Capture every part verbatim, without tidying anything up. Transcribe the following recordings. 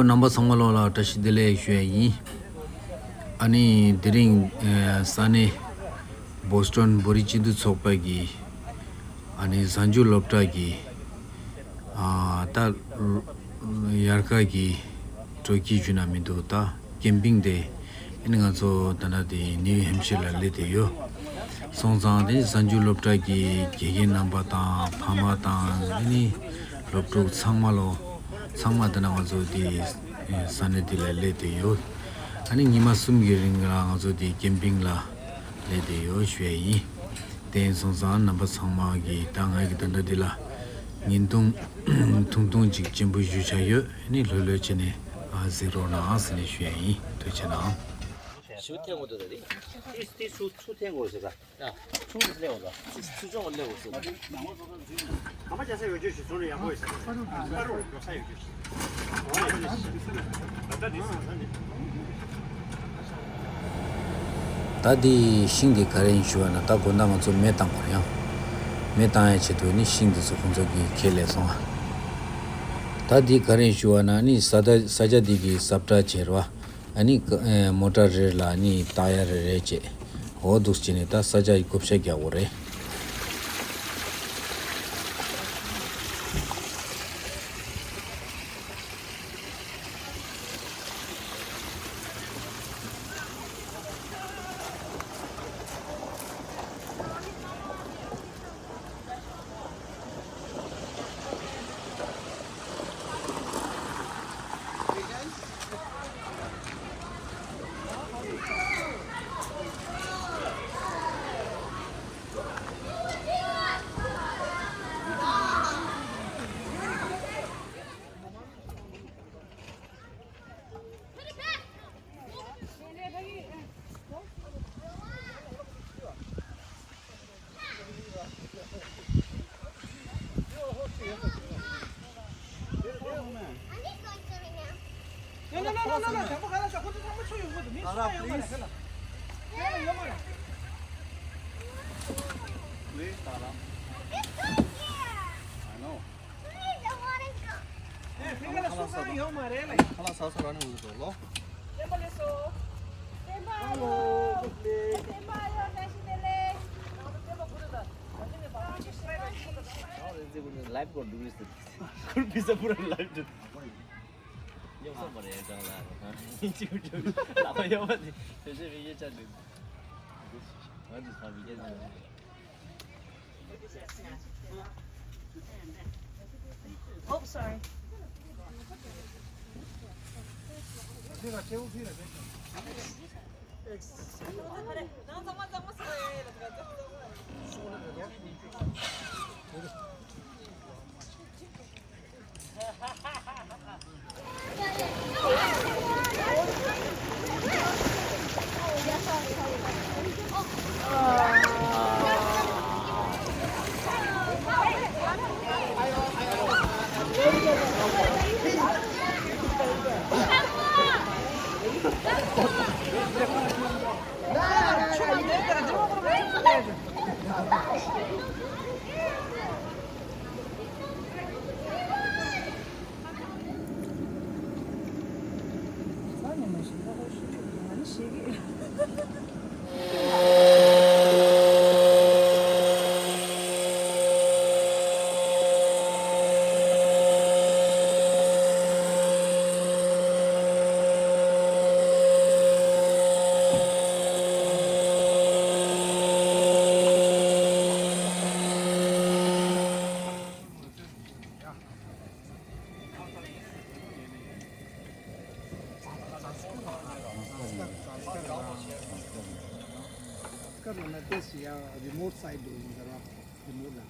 རྣམ་པ་ཚང་མ་ལོ་ལ་བཀྲ་ཤིས་བདེ་ལེགས་ཞུ་ཡ་ཡིན། ཨ་ནི་དེ་རིང་ཨ་ས་གནས་བོ་སི་ཊོན་བོད་རིགས་སྤྱི་མཐུན་ཚོགས་པ་གི་ཨ་ནི་གཟའ་མཇུག་སློབ་གྲྭ་གི་ཨ་ད་དབྱར་ཁ་གི་སྤྲོ་སྐྱིད་ཞུ་ན་མི་འདུག་ད་ཀེམ་པིང་དེ་ཨ་ནི་ང་ཚོ་ད་ལྟ་དེ་ནིའུ་ཧེམ་ཤར་ལ་སླེབས་ཏེ་ཡོད། སོང་ཙང་དེ་གཟའ་མཇུག་སློབ་གྲྭ་གི་དགེ་རྒན་རྣམ་པ་དང་ཕ་མ་དང་ཨ་ནི་སློབ་ཕྲུག་ཚང་མ་ལོ་ཚང་མ་དེ་ན་ང་ཚོ་དེ་ས་གནས་དེ་ལ་སླེབས་ཏེ་ཡོད། ཨ་ནི་ཉི་མ་གསུམ་གྱི་རིང་ལ་ང་ཚོ་དེ་ཀེམ་པིང་ལ་སླེབས་ཏེ་ཡོད་ཞུ་ཡ་ཡིན། དེ་སོང་ཙང་རྣམ་པ་ཚང་མ་གི་ད་ང་གི་ད་ལྟ་འདི་ལ་བརྙན་ཐུང་ཐུང་ཐུང་ཅིག་ཆེན་པོ་ཞུ་བྱ་ཡོད། ཨ་ནི་ལྷོད་ལྷོད་བྱས་ནས་ཨ་གཟིགས་རོགས་གནང་ཟེར་ནས་ཞུ་ཡ་ཡིན། ཐུགས་རྗེ་གནང་། ཞུ་ཐེངས་འོ་དོ་རེད། ཏིས་ཏིས་ཚུ་ཚུ་ཐེངས་འོ་ཟེར་ད། ཚུ་ལེ་འོ་ད། ཚུ་ཚུ་ཅོང་ལེ་འོ་ཟེར། ག་མ་ཅེ་ས་ཡོད་ཅོ་ཞིག་ཚུ་ནི་ཡག་པོ་ཡོད་ས། ཨ་རུ་ཡོད་ས་ཡོད་ཅོ་ཞིག་ད་དེ་ཤིང་དེ་ག་རེ་ཡིན་ཞུ་བ་ན་ད་དགོང་དག་ང་ཚོ་མེ་བཏང་དགོས་རེད་ཡང་། མེ་བཏང་ཡ་ཆེད་དུ་ནི་ཤིང་དེ་ཚོ་ཁོང་ཚོ་གི་ཁྱེར་སླེབས་སོང་ང་། ད་དེ་ག་རེ་ཡིན་ཞུ་བ་ན་ནི་ས་ད་ས་ཆ་དེ་གི་སབ་ཏྲ་བྱེད་ར་བ། ཨ་ནི་ཀ་ཨེ་མོ་ཊ་རེ་ལ་ཨ་ནི་ཏ་ཡར་རེ་རེ་བྱས། འོ་འདུག་བྱས་ནས་ད་ས་ཆ་ཡི་བགོ་བཤའ་རྒྱག་དགོས་རེད། Please, Tara. I know. ཁ་ལག་ཟ་ས་ཡོད་མ་རེད་ལ། ཁ་ལག་ཟ་ས་ར་ནི་འུ་ཚོ་ལོ། ལའིབ་གོ་འདུག་རེད་ཟེར། ཁུར་བི་ས་པུ་ར་ལའིབ་འདུག་ཉོག་སོང་མ་རེད་ཀྱང་ལ། ཡིན་ཅིག་འགྲོ། ལ་ཡོད་མ་རེད། ཞེ་ཞེ་བི་ཡེ་ཆ་འདུག་ང་འདི་ཚ་བི་ཡེ་ཆ་འདུག Oh, sorry. Remote side do, remote la.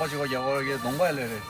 ཞིག་གོ་རྒྱ་གོ་གི་གདོང་པ་ལེ་རེད།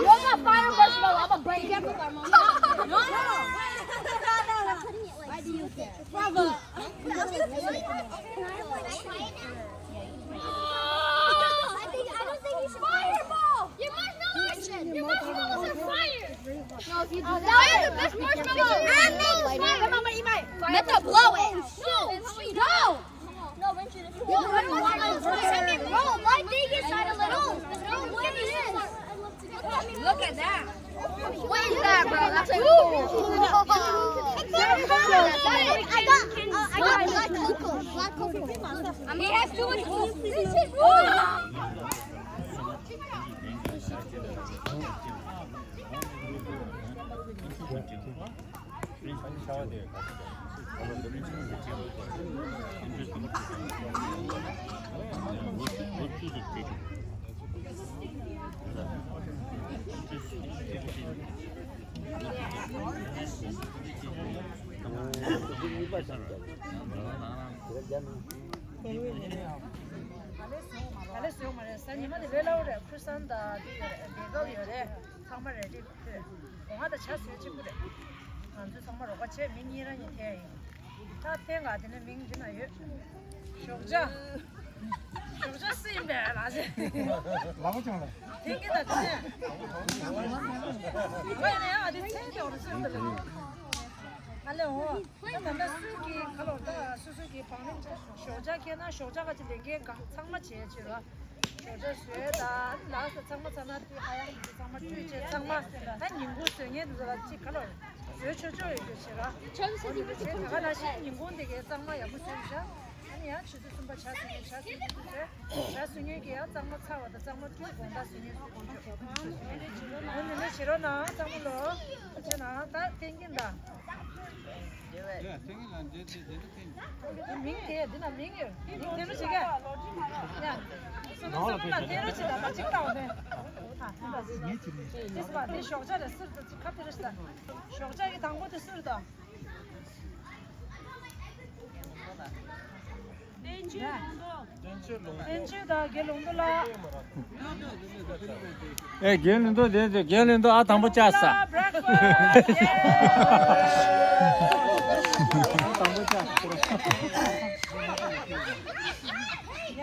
You're not fire marshmallow. I'm a break everyone. No, no. Why do you care? Bravo. I think, I don't think you should. Fireball! Your marshmallows are, your marshmallows are fire! No, if you do that, the best marshmallow! I'm not fire! Come on, eat mine! Let them blow it! No! No! No, Richard, if you want to, no, my thing is not a little. No, what is this? Look at that. What is that, bro? That's like, ooh. I got, uh, I got black cocoa. Black cocoa. He has too much cocoa. ཨ་ལེ་སོང་མ་རེད། ས་ཉི་མ་དེ་ལས་སླ་བོ་རེད། ཁུ་སང་དང་དེ་ཡོད་རེད། དེ་ག་ཡོད་རེད། ཚང་མ་རེ་རེ་ཕུལ། གོང་ང་ད་ཆ་ཟོས་གཅིག་པུ་རེད། ང་ཚོ་ཚང་མ་རོགས་པ་བྱས། མི་གཉིས་རང་གཉིས་ཐེ་ཡིན། ད་ཐེ་ང་དེ་ནས་མིང་འདི་ན་ཡོད། ཞོགས་ཇ། ཞོགས་ཇ་སུ་ཡིན་པས་ལགས་སེ། ལག་པ་བྱུང་ལ། ཐེ་གི་ད་དེ་ནས། ཨ་ཡིན་ན་ཡང་ཨ་དེ་ཐེ་དེ་འོ་རེ་སུ་ཡིན་པས་ལགས། ཨ་ལེ་འོ། ད་ད་ལྟ་སུ་གི་ཁ་ལོ་ད་སུ་སུ་གི་བང་རིམ་ཞོགས་ཇ་ཁྱེར་ན་ཞོགས་ཇ་ག་ཅི་ལས་འགན་གང་ཚང་མ་བྱས་བྱས་ར། ཞོགས་ཇ་བཟོས་ད་ལགས་སོ། ཚང་མ་ཚང་ན་དེ་ཧ་ཡང་དེ་ཚང་མ་བཀྲུས་བྱས་ཚང་མ་ད་ཉིན་གུང་བཟོས་ངེས་དུ་ལ་ཅིག་ཁ་ལོ་བཟོས་ཆོག་ཆོག་ཡོད་རྒྱུ་བྱས་ར། འོ་དེ་བྱས་ད་ག་ནང་བཞིན་ཉིན་གུང་དེ་གའི་གཙང་མ་ཡག་པོ་བཟོས་བཞག་ཨ་ནི་ཡང་ཆུ་ཚོད་གསུམ་པ་ཇ་བཟོ་ངེས་ཇ་བཟོ་ངེས་དུ་བཟོས། ཇ་བཟོ་ངེས་ཀྱི་ཡང་གཙང་མ་ཚ་བ་དང་གཙང་མ་བཀྲུས་དགོང་དག་བཟོ་ངེས་སུ་དགོང་ཆོག་འོ་དེ་འདྲ་བྱེད་རོགས་གནང་། གཙང་མ་ལོ་ཁྱེད་ན་ད་ཏན་གིན་ད། མིང་དེ་འདི་ན་མིང་ཡོད། མིང་དེ་ནུ་ཞིག་ག་ཡ། སོ་ན་སོ་ན་ལ་དེ་རུ་ཅི་ད་ད་ཅིག་ལ་འོ་དེ། ཨ་དེ་ཞོགས་ཇ་རེ་སུར་དུ་ཅིག་ཁ་དེ་རུ་ཞིག་ད། ཞོགས་ཇ་གི་དང་པོ་དེ་སུར་དུ། བསྟན་ཆོས་དང་དགེ་ལུང་རྡོར་ལགས། ཨེ་དགེ་ལུང་རྡོར་དེ་དགེ་ལུང་རྡོར་ཨ་དང་པོ་བཅའ་ས། ཨ་དང་པོ་བཅའ་ས།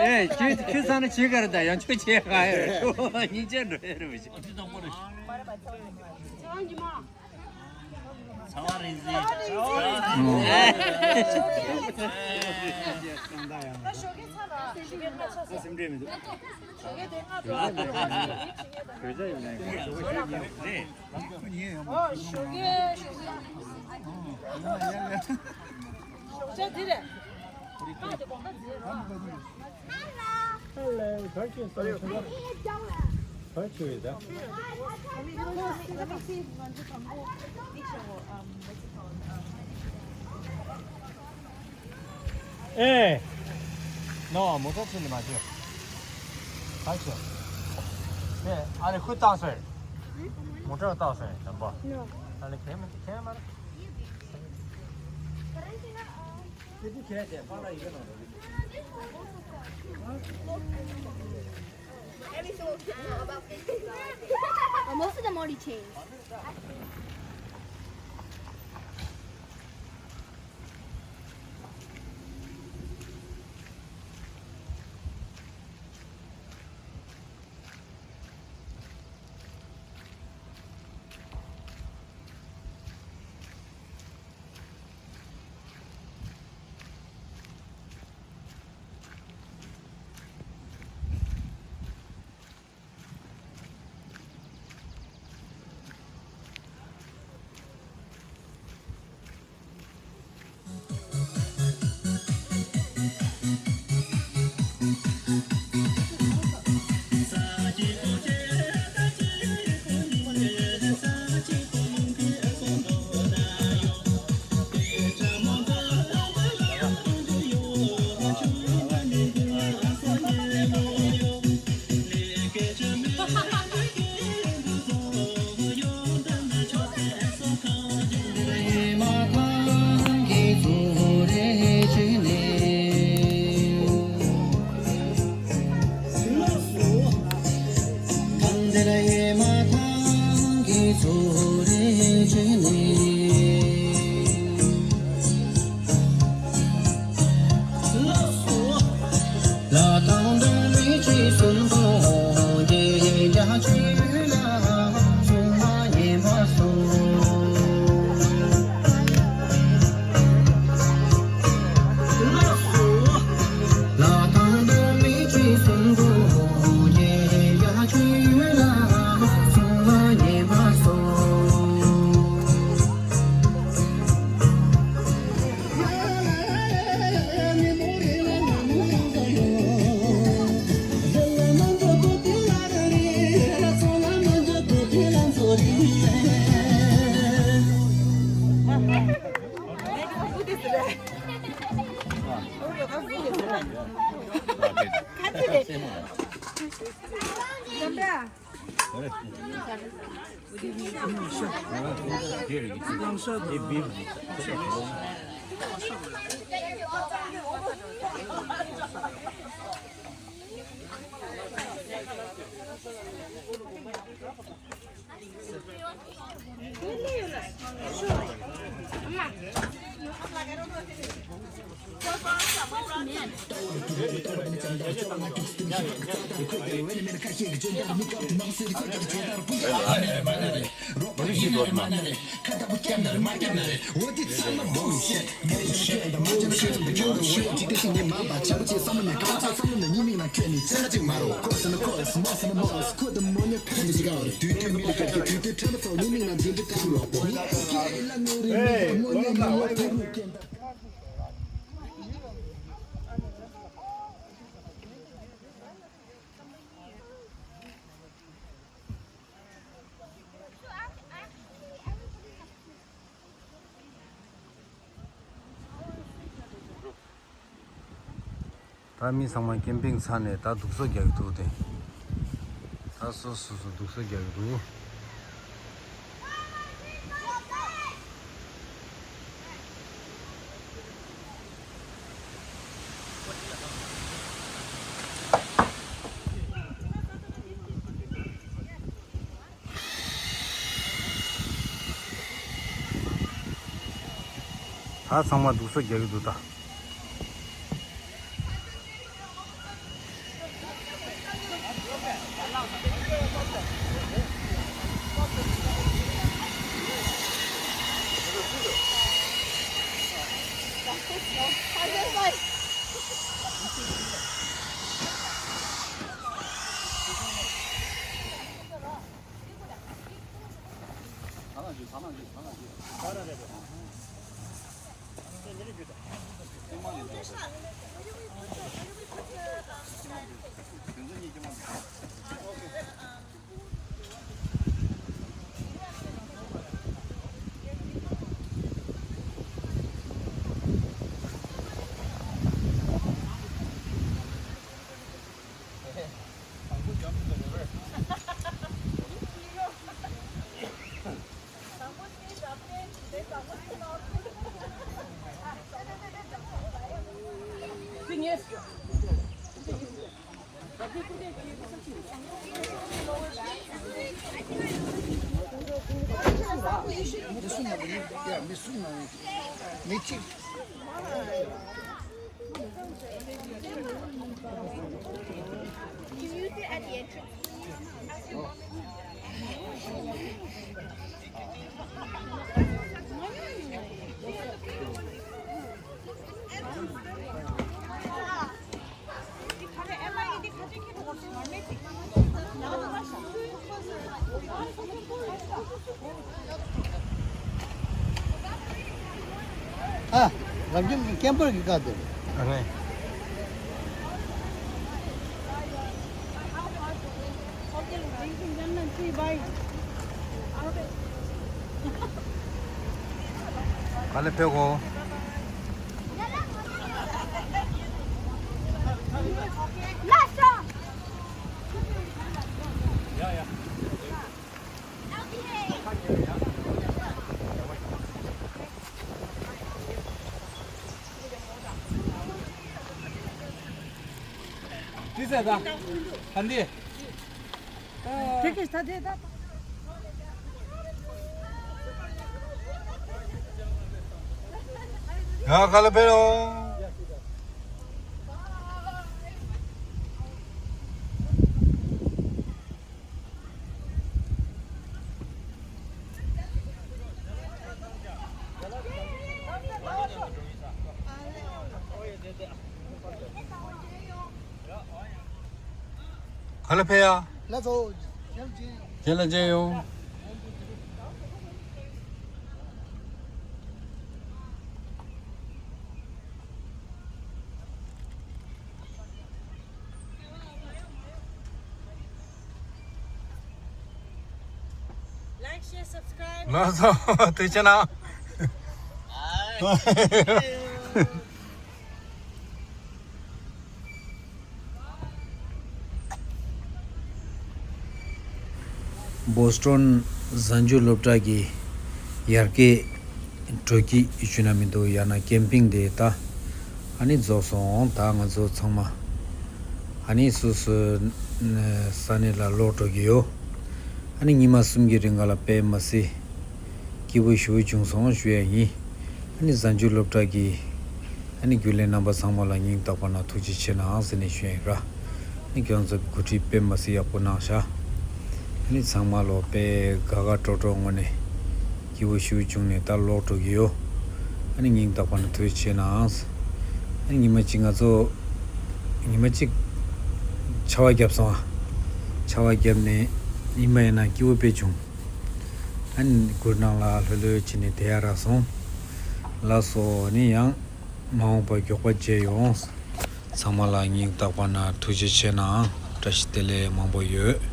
ཨེ། ཁྱོད་ཁྱོད་ཚང་ན་ཇི་གར་ད་ཡང་ཁྱོད་ཆེ་ག་ཡོད། ཉིན་ཅན་འགྲོ་ཡོད་རེད་པ། ཚ་བ་རིང་ཟིན། ཨེ། ནོ། མོ་ཊ་ཁྲིད་ནི་མ་བྱེད། ག་བྱེད། ཨེ། ཨ་ནི་ཁུ་བཏང་སོང་། མོ་ཊ་བཏང་སོང་། དམ་པ། ཨ་ནི་ཁྱེད་མ་ཁྱེད་མ་རེད། Most of them already changed. ད་མི་ཚང་མ་ཀེམ་པིང་ཚར་ནས་ད་དུག་སོ་རྒྱག་གི་འདུག་སྟེ། ད་སོ་སོ་སོ་དུག་སོ་རྒྱག་གི་འདུག། ད་ཚང་མ་དུག་སོ་རྒྱག་གི་འདུག་ད། ཨ། རབ་འབྱམས་ཀྱི་སྐད་འབོད་ཀྱི་བཀའ་དེ། ཨ་ནི། ག་ལེ་ཕེ་གོ། ཏི་ཟེ་ད། ཧན་དི། ཡ་ག་ལེ་ཕེ་ཡོང་། ག་ལེ་ཕེ་ཡ། ལགས་སོ། རྗེས་ལ་མཇལ་ཡོང་། Like, share, subscribe. ལགས་སོ། ཐུགས་རྗེ་གནང་། བོ་སི་ཊོན་གཟའ་མཇུག་སློབ་གྲྭ་གི་ཡར་རྒྱས་སྤྲོ་སྐྱིད་ཞུ་ན་མི་འདུག། ཡང་ན་ཀེམ་པིང་དེ་ད་ཨ་ནི་རྫོགས་སོང་། ད་ང་ཚོ་ཚང་མ་ཨ་ནི་སོ་སོའི་ས་གནས་ལ་ལོག་འགྲོ་གི་ཡོད། ཨ་ནི་ཉི་མ་གསུམ་གྱི་རིང་ག་ལ་དཔེ་མ་སྲིད་ སྐྱིད་པོ་ཞུ་བྱུང་སོང་ཞུ་ཡ་ཡིན། ཨ་ནི་གཟའ་མཇུག་སློབ་གྲྭ་གི་ཨ་ནི་རྒྱུན་ལས་རྣམ་པ་ཚང་མ་ལ་སྙིང་ཐག་པ་ནས་ཐུགས་རྗེ་ཆེ་གནང་ཟེར་ནས་ཞུ་ཡ་ཡིན་ར། ཨ་ནི་ཁྱེད་རང་ཚོ་གི་གོ་སྒྲིག་དཔེ་མ་སྲིད་ཡག་པོ་གནང་ཤག་ཨ་ནི་ཚང་མ་ལོ་དཔེ་དགའ་དགའ་སྤྲོ་སྤྲོ་ངང་ནས་སྐྱིད་པོ་ཞུ་བྱུང་ནས་ད་ལོག་འགྲོ་གི་ཡོད། ཨ་ནི་སྙིང་ཐག་པ་ནས་ཐུགས་རྗེ་ཆེ་གནང་། ཨ་ནི་ཉི་མ་གཅིག་ང་ཚོ་ཉི་མ་གཅིག་ཆར་པ་བརྒྱབ་སོང་ཨ། ཆར་པ་བརྒྱབ་ནས་ཉི་མ་ཡིན་ན་སྐྱིད་པོ་དཔེ་བྱུང་། ཨ་ནི་གུར་ནང་ལ་ལྷོད་ལྷོད་བྱས་ནས་བསྡད་ཡ་རག་སོང་། ལགས་སོ། ཨ་ནི་ཡང་མ་འོངས་པ་མགྱོགས་པ་མཇལ་ཡོང་། ཚང་མ་ལ་སྙིང་ཐག་པ་ནས་ཐུགས་རྗེ་ཆེ་གནང་། བཀྲ་ཤིས་བདེ་ལེགས་མང་པོ་ཡོད།